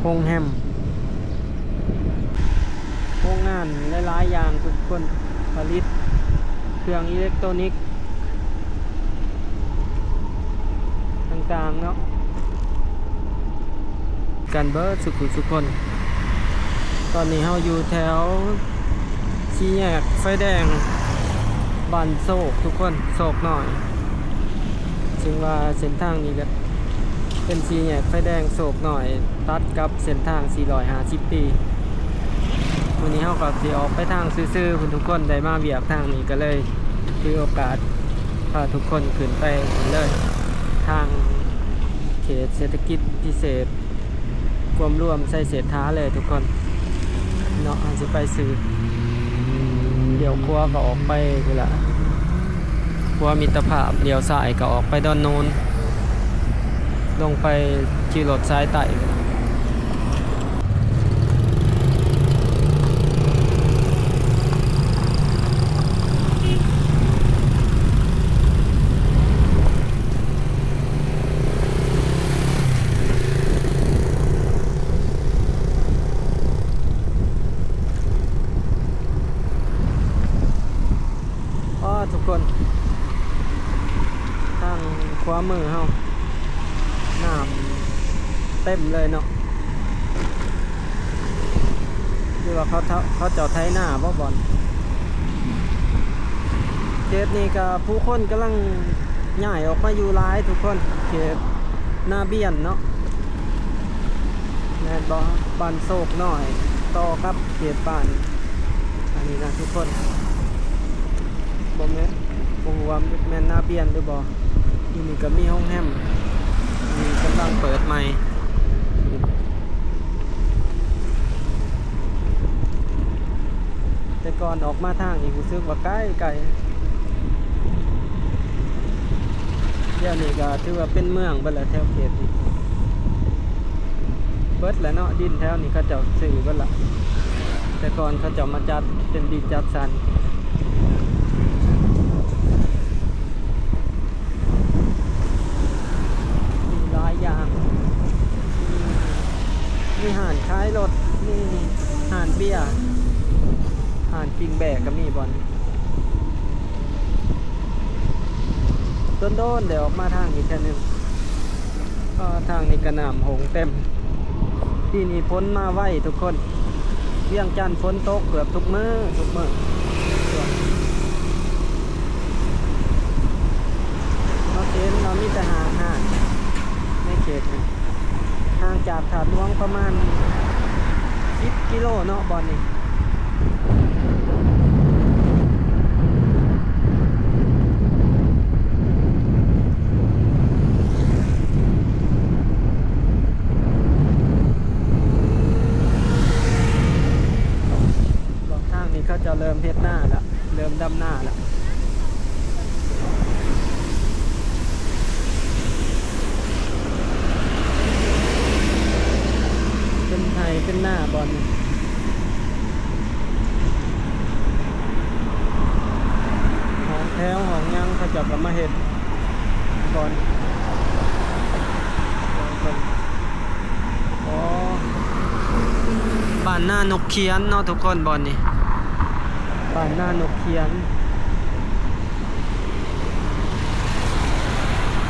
ໂຮງແຮມ ໂຮງງານຫຼາຍໆຢ່າງທຸກຄົນ ຜະລິດເຄື່ອງອີເລັກໂຕນິກຕ່າງໆເນາະ ກັນເບີດສຸຂູສຸຄົນ. ຕອນນີ້ເຮົາຢູ່ແຖວສີ່ແຍກໄຟແດງບ້ານໂຊກທຸກຄົນ ໂຊກນ້ອຍ ເຊິ່ງວ່າເສັ້ນທາງນີ້ກະເປັນສີ່ແຍກໄຟແດງໂຊກນ້ອຍ ຕັດກັບເສັ້ນທາງສີ່ຮ້ອຍຫ້າສິບປີ. ມື້ນີ້ເຮົາກະຊິອອກໄປທາງຊື່ໆພຸ້ນ ທຸກຄົນໄດ້ມາວຽກທາງນີ້ ກະເລີຍຖືໂອກາດພາທຸກຄົນຂຶ້ນໄປພຸ້ນເລີຍ ທາງເຂດເສດຖະກິດພິເສດ ກວມລວມໄຊເສດຖາເລີຍທຸກຄົນເນາະ. ເຮົາຊິໄປຊື່ ລ້ຽວຂວາກະອອກໄປພຸ້ນລະ ຂົວມິດຕະພາບ, ລ້ຽວຊ້າຍກະອອກໄປດອນໂນນ ລົງໄປຂີ່ລົດສາຍໃຕ້. ອໍ ທຸກຄົນ ທາງຂວາມືເຮົາ ນ້ຳເຕັມເລີຍເນາະ ຫຼືວ່າເຂົາ ເຂົາເຈົ້າໄຖນາບໍ ບ່ອນ ເຂດນີ້ກະຜູ້ຄົນກຳລັງຍ້າຍອອກມາຢູ່ຫຼາຍທຸກຄົນ ເຂດນາບຽນເນາະ ແມ່ນບໍ່ ບ້ານໂຊກນ້ອຍ ຕໍ່ກັບເຂດບ້ານ ອັນນີ້ນະທຸກຄົນ ບໍ່ແມ່ນ ບໍ່ຮູ້ວ່າແມ່ນນາບຽນຫຼືບໍ່. ຢູ່ນີ້ກະມີໂຮງແຮມ ນີ້ກຳລັງເປີດໃໝ່ ແຕ່ກ່ອນອອກມາທາງນີ້ຮູ້ສຶກວ່າໄກໆ ດຽວນີ້ກະຖືວ່າເປັນເມືອງເບິດແລ້ວ ແຖວເຂດນີ້ ເບິດແລ້ວເນາະ ດິນແຖວນີ້ເຂົາເຈົ້າຊື້ເບິດລະ ແຕ່ກ່ອນເຂົາເຈົ້າມາຈັດເປັນດິນຈັດສັນ. ມີຫຼາຍຢ່າງ ມີ ມີຮ້ານຂາຍລົດ ມີຮ້ານເບຍ ຮ້ານປີ້ງແບ້ກະມີບ່ອນ ດົນໆໄດ້ອອກມາທາງນີ້ເທື່ອໜຶ່ງ. ອໍ ທາງນີ້ກະນ້ຳຫົງເຕັມ ປີນີ້ຝົນມາໄວທຸກຄົນ ວຽງຈັນຝົນຕົກເກືອບທຸກມື້ ທຸກມື້ ເຮົາຊິເຫັນວ່າມີແຕ່ຮ້າງໆ ໃນເຂດນີ້ ຫ່າງຈາກທາດຫຼວງປະມານສິບກິໂລເນາະ ບ່ອນນີ້. ບາງທາງນີ້ເຂົາເຈົ້າເລີ່ມເຮັດນາລະ ເລີ່ມດຳນາລະ ເປັນໄຮ່ເປັນນາບ່ອນນີ້ ຫ້ອງແຖວຫ້ອງຫຍັງເຂົາເຈົ້າກະມາເຮັດບ່ອນ ໂອ້ ບ້ານນານົກຂຽນເນາະທຸກຄົນ ບ່ອນນີ້ ບ້ານນານົກຂຽນ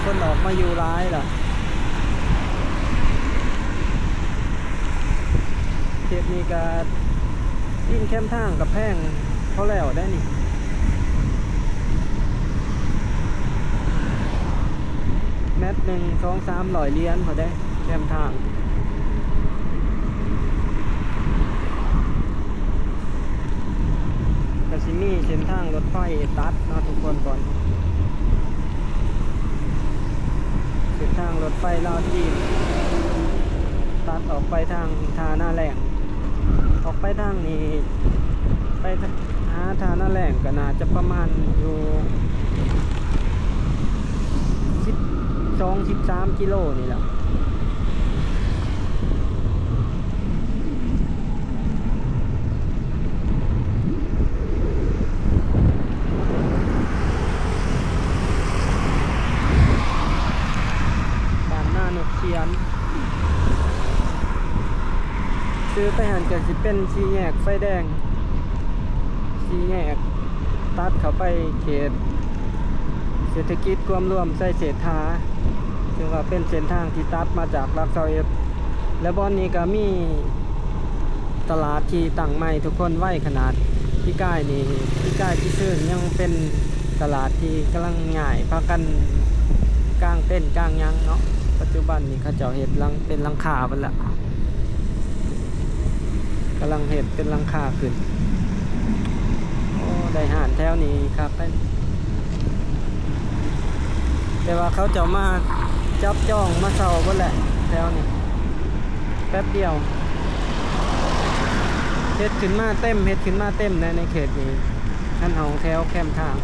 ຄົນອອກມາຢູ່ຫຼາຍລະ ເຂດນີ້ກະດິນແຄມທາງກະແພງພໍແລ້ວໄດ໋ນີ້ ແມັດໜຶ່ງສອງສາມຮ້ອຍຫຼຽນພຸ້ນເດ້ ແຄມທາງ ກະຊິມີເສັ້ນທາງລົດໄຟຕັດເນາະທຸກຄົນ ບ່ອນ ເສັ້ນທາງລົດໄຟລາວຈີນ ຕັດອອກໄປທາງທ່ານາແລ້ງ ອອກໄປທາງນີ້ ໄປຫາທ່ານາແລ້ງກະໜ້າຈະປະມານຢູ່ສິບສອງ ສິບສາມກິໂລນີ້ແຫຼະ. ບ້ານນານົກຂຽນ. ໄປຫັ້ນກໍຊິເປັນສີ່ແຍກໄຟແດງ ສີ່ແຍກຕັດເຂົ້າໄປເຂດເສດຖະກິດກວມລວມໄຊເສດຖາ ເຊິ່ງວ່າເປັນເສັ້ນທາງທີ່ຕັດມາຈາກຫຼັກຊາວເອັດ ແລະ ບ່ອນນີ້ກໍມີຕະຫຼາດທີ່ຕັ້ງໃໝ່ ທຸກຄົນ ໄວຂະໜາດ. ປີກາຍນີ້ ປີກາຍທີ່ຊືນຍັງເປັນຕະຫຼາດທີ່ກຳລັງຍ້າຍ ພາກັນກາງເຕັນກາງຫຍັງເນາະ. ປັດຈຸບັນນີ້ເຂົາເຈົ້າເຮັດຫຼັງ ເປັນຫຼັງຄາເບິດລະ ກຳລັງເຮັດເປັນຫຼັງຄາຂຶ້ນ. ໂອ້ ໄດ້ຮ້ານແຖວນີ້ຄັກເດ້ ແຕ່ວ່າເຂົາເຈົ້າມາຈັບຈອງມາເຊົ່າເບິດແຫຼະແຖວນີ້ ແປັບດຽວ ເຮັດຂຶ້ນມາເຕັມ ເຮັດຂຶ້ນມາເຕັມໃນ ໃນເຂດນີ້ ທັງຫ້ອງແຖວແຄມທາງ.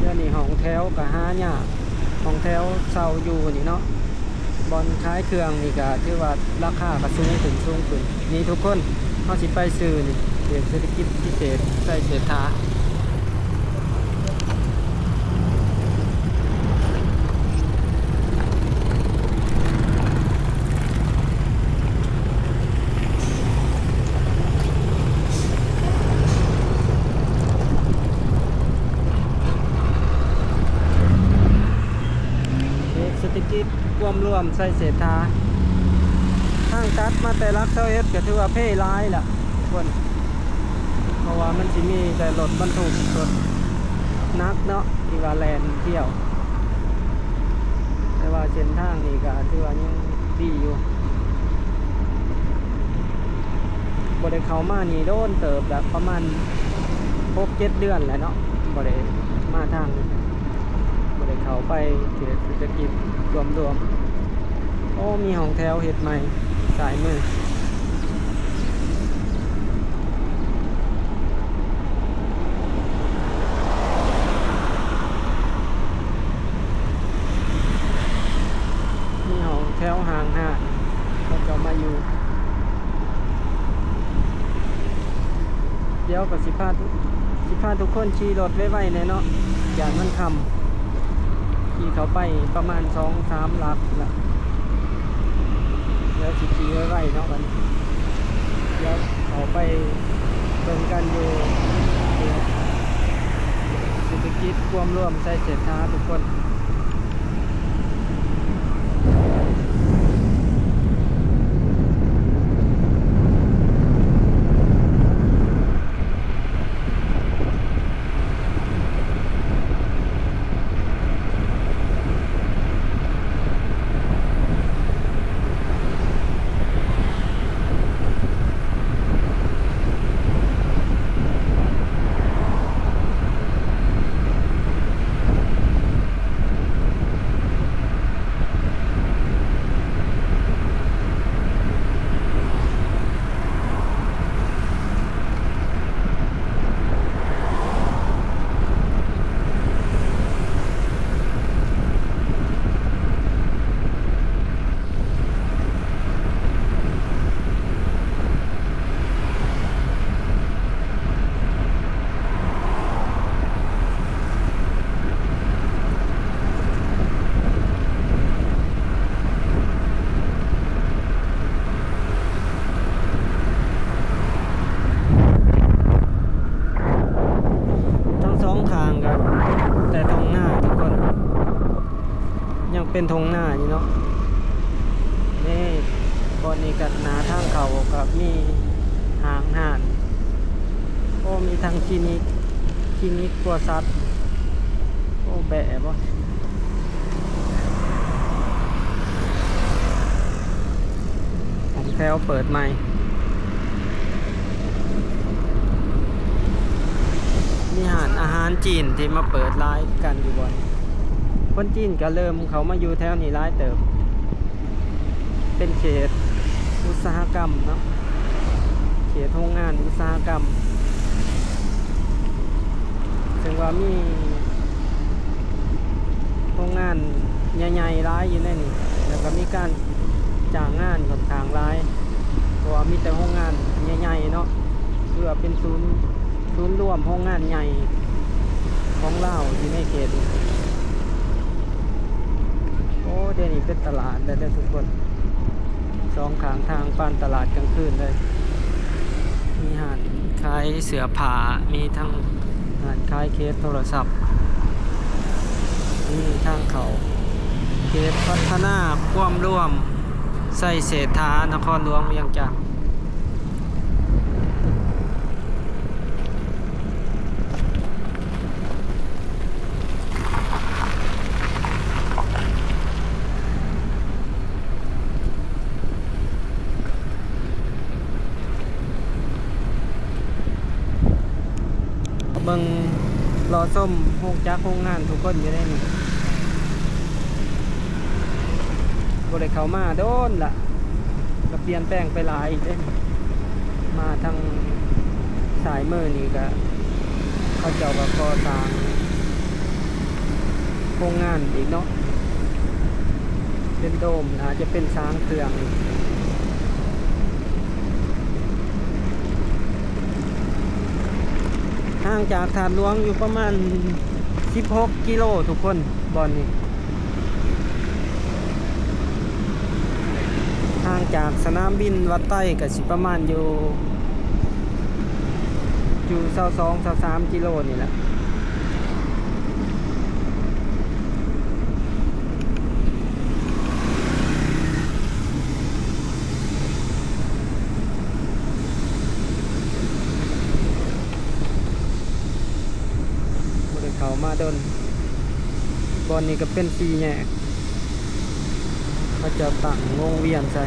ດຽວນີ້ຫ້ອງແຖວກໍຫາຍາກ ຫ້ອງແຖວເຊົ່າຢູ່ນີ້ເນາະ. ບ່ອນຂາຍເຄື່ອງນີ້ກໍຖືວ່າລາຄາກໍສູງຂຶ້ນ ສູງຂຶ້ນ. ນີ້ທຸກຄົນ ເຮົາຊິໄປຊື່ນີ້ ເຂດເສດຖະກິດພິເສດໄຊເສດຖາ. ເຂດເສດຖະກິດກວມລວມໄຊເສດຖາ ທາງຕັດມາແຕ່ຫຼັກຊາວເອັດກໍຖືວ່າເພຫຼາຍລະທຸກຄົນ ເພາະວ່າມັນຊິມີແຕ່ລົດບັນທຸກ ລົດໜັກເນາະ ທີ່ວ່າແລ່ນທ່ຽວ. ແຕ່ວ່າເສັ້ນທາງນີ້ກໍຖືວ່າຍັງດີຢູ່ ບໍ່ໄດ້ເຂົ້າມານີ້ໂດນເຕີບລະ ປະມານຫົກເຈັດເດືອນແລ້ວເນາະ ບໍ່ໄດ້ມາທາງນີ້ ບໍ່ໄດ້ເຂົ້າໄປເຂດເສດຖະກິດລວມໆ. ໂອ້ ມີຫ້ອງແຖວເຮັດໃໝ່ຊ້າຍມື. ມີຫ້ອງແຖວຫ້າງຮ້ານ ເຂົາເຈົ້າມາຢູ່. ດຽວກໍຊິພາ ຊິພາທຸກຄົນຂີ່ລົດໄວໆແດ່ເນາະ ຢ້ານມັນຄ່ຳ. ຂີ່ເຂົ້າໄປປະມານສອງສາມຫຼັກລະ ດຽວຊິຂີ່ໄວໆເນາະບັດນີ້. ດຽວເຂົ້າໄປເບິ່ງກັນຢູ່ເຂດເສດຖະກິດກວມລວມໄຊເສດຖາທຸກຄົນ. ທັງສອງຂ້າງກໍແຕ່ທົ່ງນາທຸກຄົນ ຍັງເປັນທົ່ງນາຢູ່ເນາະ. ນີ້ ບ່ອນນີ້ກໍໜ້າທາງເຂົ້າກໍມີຫ້າງຮ້ານ. ໂອ້ ມີທັງຄລີນິກ ຄລີນິກກົວສັດ. ໂອ້ ແບ້ບໍ່? ຫ້ອງແຖວເປີດໃໝ່. ມີຮ້ານອາຫານຈີນທີ່ມາເປີດຫຼາຍຄືກັນຢູ່ບ່ອນ. ຄົນຈີນກໍເລີ່ມເຂົ້າມາຢູ່ແຖວນີ້ຫຼາຍເຕີບ. ເປັນເຂດອຸດສາຫະກຳເນາະ ເຂດໂຮງງານອຸດສາຫະກຳ ເຊິ່ງວ່າມີໂຮງງານໃຫຍ່ໆຫຼາຍຢູ່ໃນນີ້ ແລ້ວກໍມີການຈ້າງງານຂ້ອນຂ້າງຫຼາຍ ເພາະວ່າມີແຕ່ໂຮງງານໃຫຍ່ໆເນາະ ຄືວ່າເປັນສູນ ສູນລວມໂຮງງານໃຫຍ່ຂອງລາວຢູ່ໃນເຂດນີ້. ໂອ້ ດຽວນີ້ເປັນຕະຫຼາດແລ້ວເດີທຸກຄົນ. ສອງຂ້າງທາງປານຕະຫຼາດກາງຄືນເລີຍ. ມີຮ້ານຂາຍເສື້ອຜ້າ, ມີທັງຮ້ານຂາຍເຄສໂທລະສັບ, ມີທາງເຂົ້າເຂດພັດທະນາຄວາມລວມໄຊເສດຖາ ນະຄອນຫຼວງວຽງຈັນ. ເບິ່ງ ລໍຊົມໂຮງຈັກໂຮງງານທຸກຄົນຢູ່ໃນນີ້. ບໍ່ໄດ້ເຂົ້າມາດົນລະ ກະປ່ຽນແປງໄປຫຼາຍເດ້. ມາທາງຊ້າຍມືນີ້ກະ ເຂົາເຈົ້າກະກໍ່ສ້າງໂຮງງານອີກເນາະ, ເປັນໂດມ ອາດຈະເປັນສາງເຄື່ອງ. ຫ່າງຈາກທາດຫຼວງຢູ່ປະມານສິບຫົກກິໂລທຸກຄົນ ບ່ອນນີ້. ຫ່າງຈາກສະໜາມບິນວັດໄຕກະຊິປະມານຢູ່ ຢູ່ຊາວສອງ ຊາວສາມກິໂລນີ້ແຫຼະ. ບໍ່ໄດ້ເຂົ້າມາດົນ. ບ່ອນນີ້ກະເປັນສີ່ແຍກ ເຂົາເຈົ້າຕັ້ງວົງວຽນໃສ່.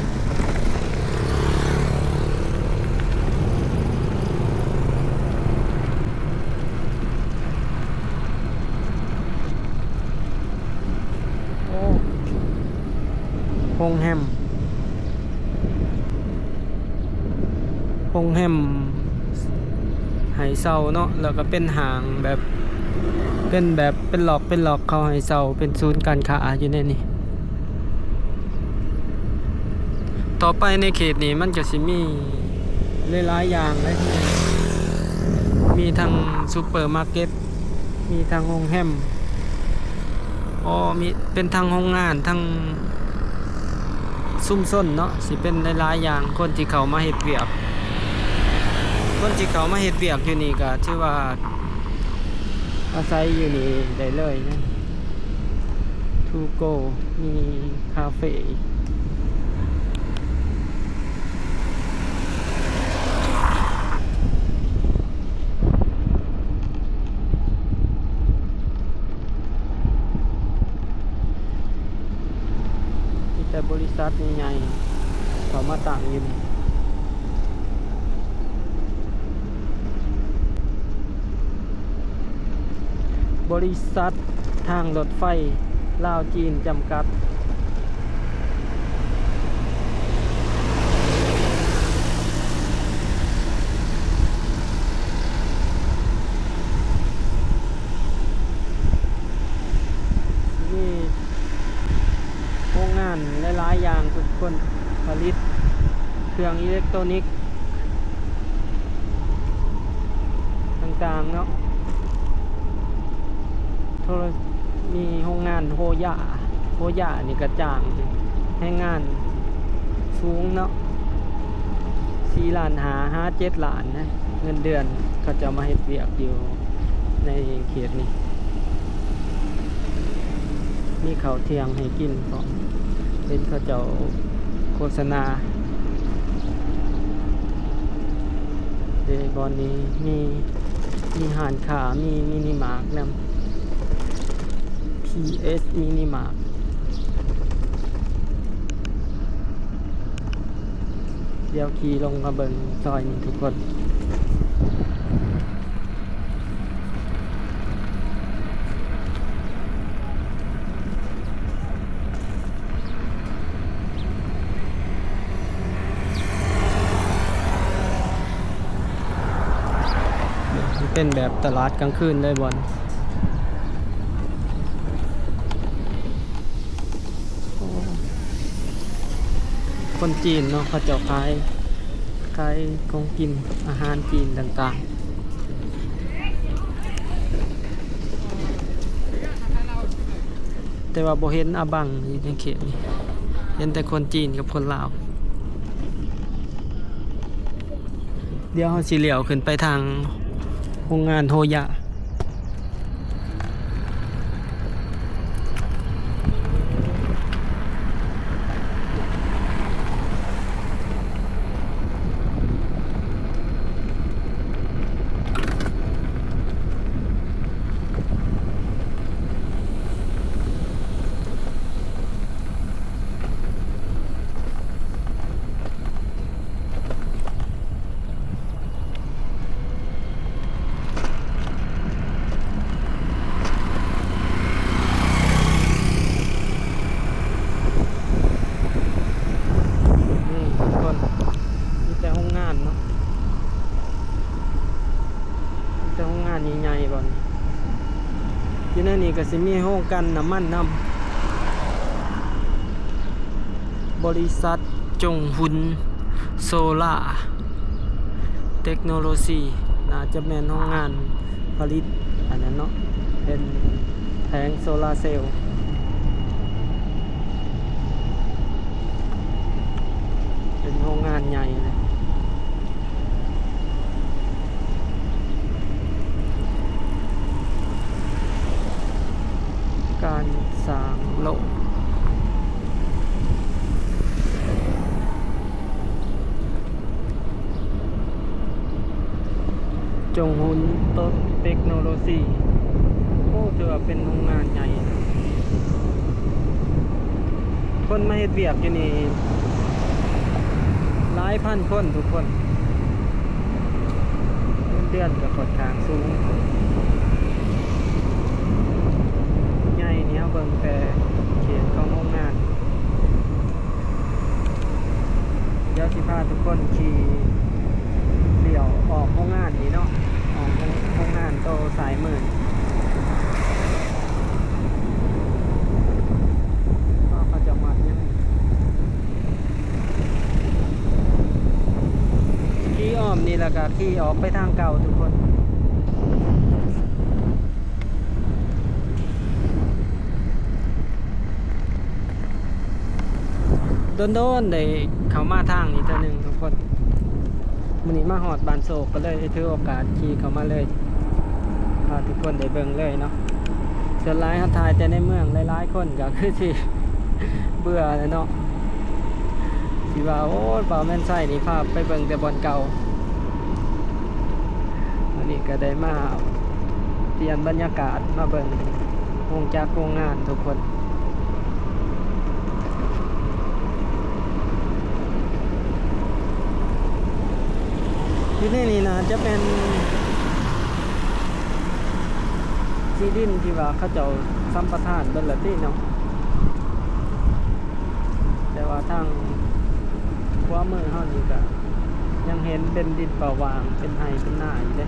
ໂອ້ ໂຮງແຮມ ໂຮງແຮມໃຫ້ເຊົ່າເນາະ, ແລ້ວກະເປັນຫ້າງແບບ ເປັນແບບ ເປັນລັອກ ເປັນລັອກ ເຂົາໃຫ້ເຊົ່າເປັນສູນການຄ້າຢູ່ໃນນີ້. ຕໍ່ໄປໃນເຂດນີ້ມັນກະຊິມີຫຼາຍໆຢ່າງເລີຍ, ມີທັງຊຸບເປີມາເກັດ ມີທັງໂຮງແຮມ ອໍ ມີ ເປັນທັງໂຮງງານ ທັງຊຸມຊົນເນາະ, ຊິເປັນຫຼາຍໆຢ່າງ. ຄົນທີ່ເຂົ້າມາເຮັດວຽກ ຄົນທີ່ເຂົ້າມາເຮັດວຽກຢູ່ນີ້ກະຖືວ່າອາໄສຢູ່ນີ້ໄດ້ເລີຍນະ. ທູໂກ ມີຄາເຟອີກ. ມີແຕ່ບໍລິສັດໃຫຍ່ໆເຂົ້າມາຕັ້ງຢູ່ນີ້. ບໍລິສັດທາງລົດໄຟລາວຈີນຈຳກັດ. ມີໂຮງງານຫຼາຍໆຢ່າງທຸກຄົນ ຜະລິດເຄື່ອງອີເລັກໂຕນິກຕ່າງໆເນາະ. ໂທລະ ມີໂຮງງານໂຮຢາ, ໂຮຢານີ້ກະຈ້າງແຮງງານສູງເນາະ, ສີ່ລ້ານຫ້າຫາເຈັດລ້ານນະ ເງິນເດືອນ. ເຂົາເຈົ້າມາເຮັດວຽກຢູ່ໃນເຂດນີ້ ມີເຂົ້າທ່ຽງໃຫ້ກິນພ້ອມ, ເຫັນເຂົາເຈົ້າໂຄສະນາເດ້. ບ່ອນນີ້ມີ ມີຮ້ານຄ້າ ມີມິນິມາດນຳ ພີເອສ ມິນິມາດ. ດຽວຂີ່ລົງມາເບິ່ງຊອຍນີ້ທຸກຄົນ. ເປັນແບບຕະຫຼາດກາງຄືນເລີຍບ່ອນ. ໂອ້ ຄົນຈີນເນາະ ເຂົາເຈົ້າຂາຍ ຂາຍຂອງກິນ ອາຫານຈີນຕ່າງໆ. ແຕ່ວ່າບໍ່ເຫັນອາບັງຢູ່ໃນເຂດນີ້, ເຫັນແຕ່ຄົນຈີນກັບຄົນລາວ. ດຽວເຮົາຊິລ້ຽວຂຶ້ນໄປທາງໂຮງງານໂຮຢາ. ນີ້ທຸກຄົນ ມີແຕ່ໂຮງງານເນາະ ມີແຕ່ໂຮງງານໃຫຍ່ໆ ບ່ອນ ຢູ່ໃນນີ້ກໍຊິມີໂຮງກັ່ນນ້ຳມັນນຳ ບໍລິສັດ ຈົງຮຸນ ໂຊລາເຕັກໂນໂລຊີ ໜ້າຈະແມ່ນໂຮງງານຜະລິດອັນນັ້ນເນາະ ເປັນແຜງໂຊລາເຊວ ເປັນໂຮງງານໃຫຍ່ເລີຍ. ການສ້າງໂລກ ຈົງຮຸນເຕັກໂນໂລຊີ ໂອ້ ຖືວ່າເປັນໂຮງງານໃຫຍ່ ຄົນມາເຮັດວຽກຢູ່ນີ້ຫຼາຍພັນຄົນທຸກຄົນ ເງິນເດືອນກໍຂ້ອນຂ້າງສູງ ໃຫຍ່ນີ້ເຮົາເບິ່ງແຕ່ເຂດຂອງໂຮງງານ. ດຽວຊິພາທຸກຄົນຂີ່ລ້ຽວອອກໂຮງງານນີ້ເນາະ ອອກໂຮງງານໂຕຊ້າຍມື ເຂົາເຈົ້າມັດຫຍັງ ຂີ່ອ້ອມນີ້ ແລ້ວກໍຂີ່ອອກໄປທາງເກົ່າທຸກຄົນ. ດົນໆ ໄດ້ເຂົ້າມາທາງນີ້ເທື່ອໜຶ່ງທຸກຄົນ ມື້ນີ້ມາຮອດບ້ານໂຊກ ກໍເລີຍຖືໂອກາດຂີ່ເຂົ້າມາເລີຍ ພາທຸກຄົນໄດ້ເບິ່ງເລີຍເນາະ ສ່ວນຫຼາຍເຮົາຖ່າຍແຕ່ໃນເມືອງ ຫຼາຍໆ ຄົນກໍຄືຊິເບື່ອແລ້ວເນາະ ຊິວ່າ ໂອ້ຍ ບ່າວແມ່ນໄຊນີ້ພາໄປເບິ່ງແຕ່ບ່ອນເກົ່າ ມື້ນີ້ກໍໄດ້ມາປ່ຽນບັນຍາກາດ ມາເບິ່ງໂຮງຈັກໂຮງງານທຸກຄົນ ຢູ່ໃນນີ້ໜ້າຈະແມ່ນທີ່ດິນທີ່ວ່າເຂົາເຈົ້າສຳປະທານເບິດລະຕິເນາະ. ແຕ່ວ່າທາງຂວາມືເຮົານີ້ກະຍັງເຫັນເປັນດິນເປົ່າຫວ່າງ ເປັນໄຮ່ເປັນນາຢູ່ເດ້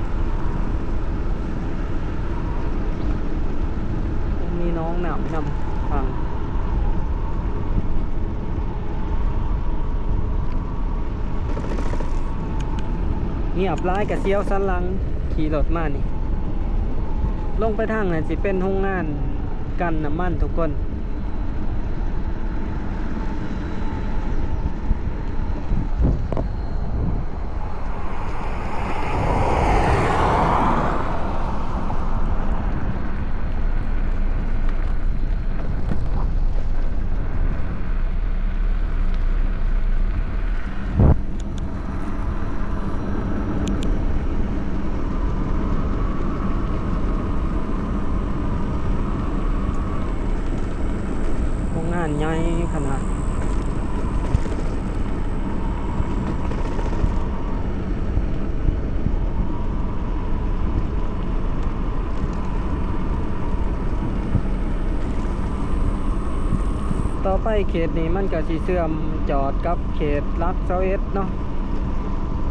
ມີໜອງນ້ຳນຳຝັ່ງ ງຽບຫຼາຍກະສຽວສັນຫຼັງ ຂີ່ລົດມານີ້ ລົງໄປທາງນັ້ນຊິເປັນໂຮງງານ ກັ່ນນ້ຳມັນທຸກຄົນ. ໂຮງງານໃຫຍ່ຂະໜາດ ຕໍ່ໄປເຂດນີ້ມັນກະຊິເຊື່ອມຈອດກັບເຂດຫຼັກຊາວເອັດເນາະ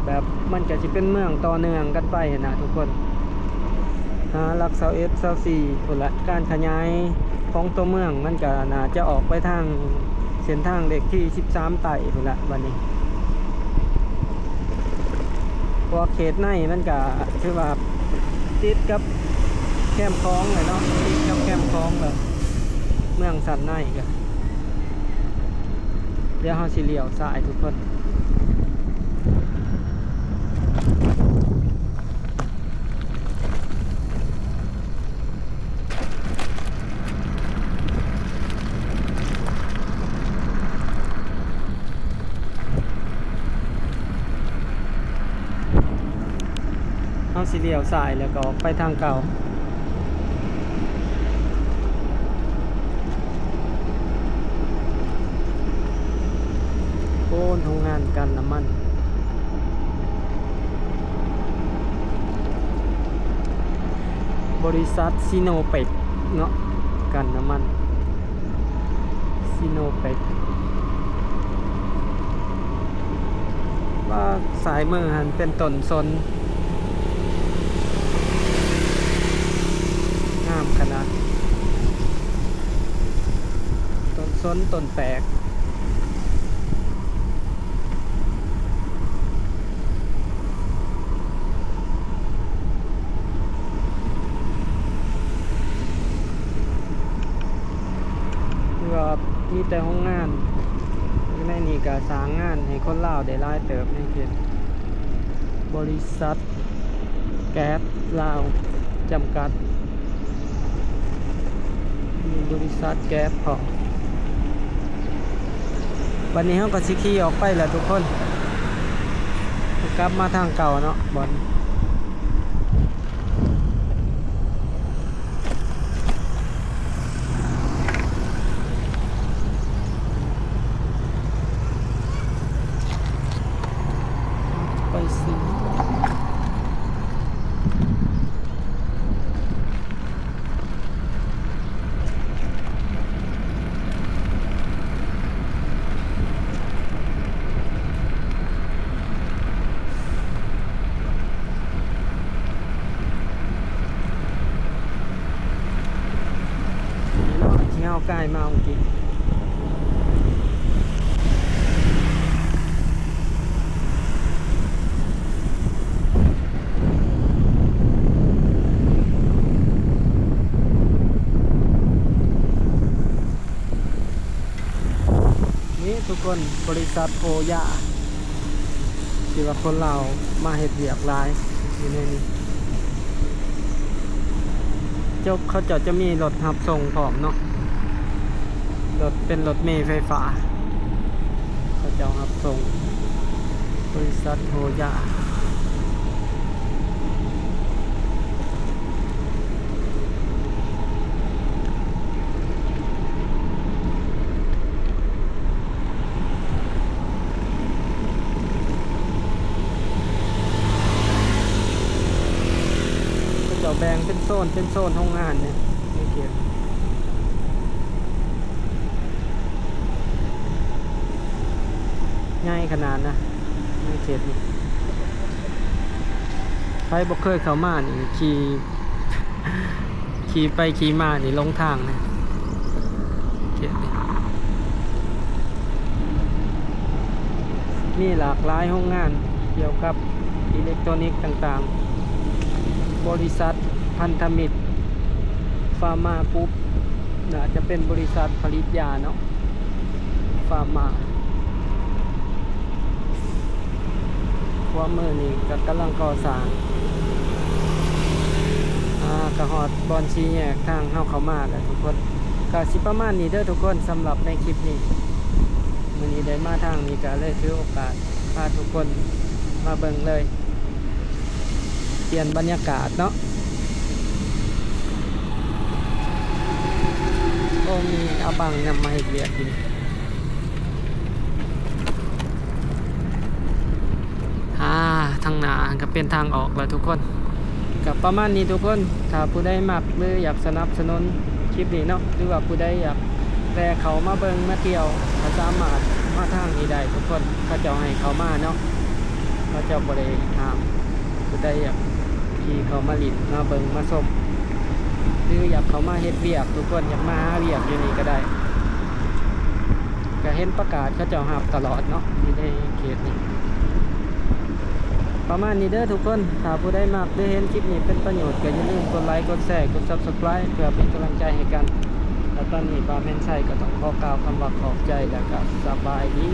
ແບບມັນກະຊິເປັນເມືອງຕໍ່ເນື່ອງກັນໄປຫັ້ນນະທຸກຄົນ ຫາຫຼັກຊາວເອັດ ຊາວສີ່ພຸ້ນລະ ການຂະຫຍາຍຂອງຕົວເມືອງມັນກະໜ້າຈະອອກໄປທາງເສັ້ນທາງເລກທີສິບສາມໃຕ້ພຸ້ນລະບັດນີ້ ເພາະວ່າເຂດໃນມັນກະຖືວ່າຕິດກັບແຄມຂອງແຫຼະເນາະ ຕິດກັບແຄມຂອງແລ້ວ ເມືອງຊັ້ນໃນກະ ດຽວເຮົາຊິລ້ຽວຊ້າຍທຸກຄົນ ເຮົາຊິລ້ຽວຊ້າຍແລ້ວກໍອອກໄປທາງເກົ່າ. ໂອ້ ໂຮງງານກັ່ນນ້ຳມັນ ບໍລິສັດຊີໂນເປັກເນາະ ກັ່ນນ້ຳມັນ ຊີໂນເປັກ. ວ່າຊ້າຍມືຫັ້ນເປັນຕົ້ນສົນ ງາມຂະໜາດ ຕົ້ນສົນ ຕົ້ນແປກ. ຄືວ່າມີແຕ່ໂຮງງານ ຢູ່ໃນນີ້ກໍສ້າງງານໃຫ້ຄົນລາວໄດ້ຫຼາຍເຕີບໃນເຂດ ບໍລິສັດແກັສລາວຈຳກັດ. ມີບໍລິສັດແກັສພ້ອມ. ບັດນີ້ເຮົາກໍຊິຂີ່ອອກໄປແລ້ວທຸກຄົນ ກັບມາທາງເກົ່າເນາະ ບ່ອນ ໄປຊື້ ນີ້ເນາະ ທີ່ເຮົາກາຍມາເມື່ອກີ້. ນີ້ທຸກຄົນ ບໍລິສັດໂອຢາ ທີ່ວ່າຄົນລາວມາເຮັດວຽກຫຼາຍຢູ່ໃນນີ້. ເຈົ້າ ເຂົາເຈົ້າຈະມີລົດຮັບສົ່ງພ້ອມເນາະ ລົດ ເປັນລົດເມໄຟຟ້າ ເຂົາເຈົ້າຮັບສົ່ງ ບໍລິສັດໂຮຢາ. ເຂົາເຈົ້າແບ່ງເປັນໂຊນ ເປັນໂຊນໂຮງງານນີ້ ໃນເຂດ ໃຫຍ່ຂະໜາດນະ ໃນເຂດນີ້. ໃຜບໍ່ເຄີຍເຂົ້າມານີ້ ຂີ່ ຂີ່ໄປຂີ່ມານີ້ຫຼົງທາງນະ ເຂດນີ້. ມີຫຼາກຫຼາຍໂຮງງານກ່ຽວກັບອີເລັກໂຕຣນິກຕ່າງໆ. ບໍລິສັດພັນທະມິດ Pharma Group ໜ້າຈະເປັນບໍລິສັດຜະລິດຢາເນາະ Pharma. ຂວາມືນີ້ກໍກຳລັງກໍ່ສ້າງ ອ່າ ກໍຮອດບ່ອນສີ່ແຍກທາງເຮົາເຂົ້າມາແລ້ວທຸກຄົນ. ກໍຊິປະມານນີ້ເດີທຸກຄົນ ສຳລັບໃນຄລິບນີ້. ມື້ນີ້ໄດ້ມາທາງນີ້ກໍເລີຍຖືໂອກາດພາທຸກຄົນມາເບິ່ງເລີຍ ປ່ຽນບັນຍາກາດເນາະ. ໂອ້ ມີອາບັງນຳມາເຮັດວຽກຢູ່. ອ່າ ທາງໜ້າກໍເປັນທາງອອກແລ້ວທຸກຄົນ. ກໍປະມານນີ້ທຸກຄົນ ຖ້າຜູ້ໃດມັກ ຫຼື ຢາກສະໜັບສະໜູນຄລິບນີ້ເນາະ ຫຼືວ່າຜູ້ໃດຢາກແວ່ເຂົ້າມາເບິ່ງມາທ່ຽວ ກໍສາມາດມາທາງນີ້ໄດ້ທຸກຄົນ. ເຂົາເຈົ້າໃຫ້ເຂົ້າມາເນາະ ເຂົາເຈົ້າບໍ່ໄດ້ຫ້າມ. ຜູ້ໃດຢາກທີ່ເຂົ້າມາຫຼິ້ນ ມາເບິ່ງ ມາຊົມ ຫຼື ຢາກເຂົ້າມາເຮັດວຽກ ທຸກຄົນຢາກມາຫາວຽກຢູ່ນີ້ກໍໄດ້ ກໍເຫັນປະກາດເຂົາເຈົ້າຮັບຕະຫຼອດເນາະ ຢູ່ໃນເຂດນີ້. ປະມານນີ້ເດີທຸກຄົນ. ຖ້າຜູ້ໃດມັກ ຫຼື ເຫັນຄລິບນີ້ເປັນປະໂຫຍດ ກໍຢ່າລືມກົດໄລ ກົດແຊ ກົດ Subscribe ເພື່ອເປັນກຳລັງໃຈໃຫ້ກັນ. ແລະ ຕອນນີ້ບ່າວແມ່ນໄຊກໍຕ້ອງຂໍກ່າວຄຳວ່າຂອບໃຈ ແລະ ກໍສະບາຍດີ.